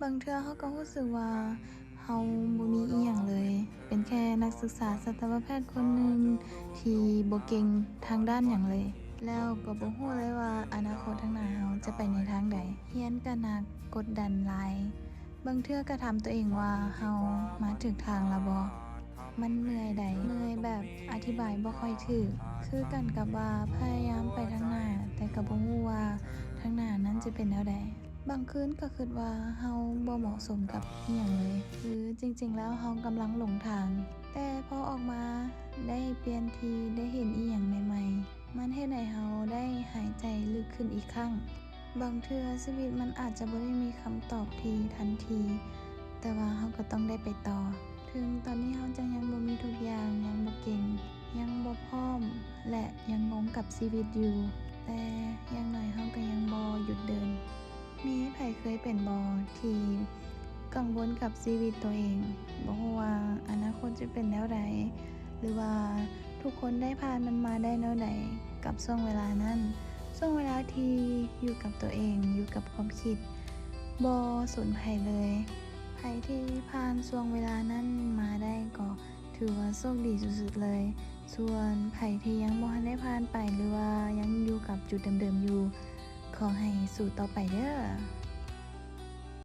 ບາງເທື່ອເຮົາກໍຮູ້ສຶກວ່າເຮົາບໍ່ມີອີ່ຫຍັງເລີຍ, ເປັນແຄ່ນັກສຶກສາສັດຕະວະແພດຄົນໜຶ່ງທີ່ບໍ່ເກັ່ງທາງດ້ານຫຍັງເລີຍ, ແລ້ວກໍບໍ່ຮູ້ເລີຍວ່າອະນາຄົດທາງໜ້າເຮົາຈະໄປໃນທາງໃດ. ຮຽນກໍໜັກ, ກົດດັນຫຼາຍ, ບາງເທື່ອກໍຖາມຕົວເອງວ່າເຮົາມາຖືກທາງແລ້ວບໍ່? ມັນເມື່ອຍໃດ, ເມື່ອຍແບບອະທິບາຍບໍ່ຄ່ອຍຖືກ, ຄືກັນກັບວ່າພະຍາຍາມໄປທາງໜ້າ ແຕ່ກໍບໍ່ຮູ້ວ່າທາງໜ້ານັ້ນຈະເປັນແນວໃດ. ບາງຄືນກໍຄິດວ່າເຮົາບໍ່ເໝາະສົມກັບອີ່ຫຍັງເລີຍ ຫຼື ຈິງໆແລ້ວເຮົາກຳລັງຫຼົງທາງ. ແຕ່ພໍອອກມາໄດ້ປ່ຽນທີ່, ໄດ້ເຫັນອີ່ຫຍັງໃໝ່ໆ, ມັນເຮັດໃຫ້ເຮົາໄດ້ຫາຍໃຈເລິກຂຶ້ນອີກຄັ້ງ. ບາງເທື່ອຊີວິດມັນອາດຈະບໍ່ໄດ້ມີຄຳຕອບທີ່ທັນທີ, ແຕ່ວ່າເຮົາກໍຕ້ອງໄດ້ໄປຕໍ່. ເຖິງຕອນນີ້ເຮົາຈະຍັງບໍ່ມີທຸກຢ່າງ, ຍັງບໍ່ເກັ່ງ, ຍັງບໍ່ພ້ອມ ແລະ ຍັງງົງກັບຊີວິດຢູ່, ແຕ່ຢ່າງໜ້ອຍເຮົາກໍຍັງບໍ່ຢຸດເດີນ. ມີໃຜເຄີຍເປັນບໍ່ທີ່ກັງວົນກັບຊີວິດໂຕເອງ, ບໍ່ຮູ້ວ່າອະນາຄົດຈະເປັນແນວໃດ, ຫຼືວ່າທຸກຄົນໄດ້ຜ່ານມັນມາໄດ້ແນວໃດກັບຊ່ວງເວລານັ້ນ? ຊ່ວງເວລາທີ່ຢູ່ກັບໂຕເອງ, ຢູ່ກັບຄວາມຄິດ, ບໍ່ສົນໃຜເລີຍ. ໃຜທີ່ຜ່ານຊ່ວງເວລານັ້ນມາໄດ້ກໍ ຖືວ່າໂຊກດີສຸດໆເລີຍ. ສ່ວນໃຜທີ່ຍັງບໍ່ທັນໄດ້ຜ່ານໄປ ຫຼືວ່າຍັງຢູ່ກັບຈຸດເດີມໆຢູ່, ຂໍໃຫ້ສູ້ຕໍ່ໄປເດີ້.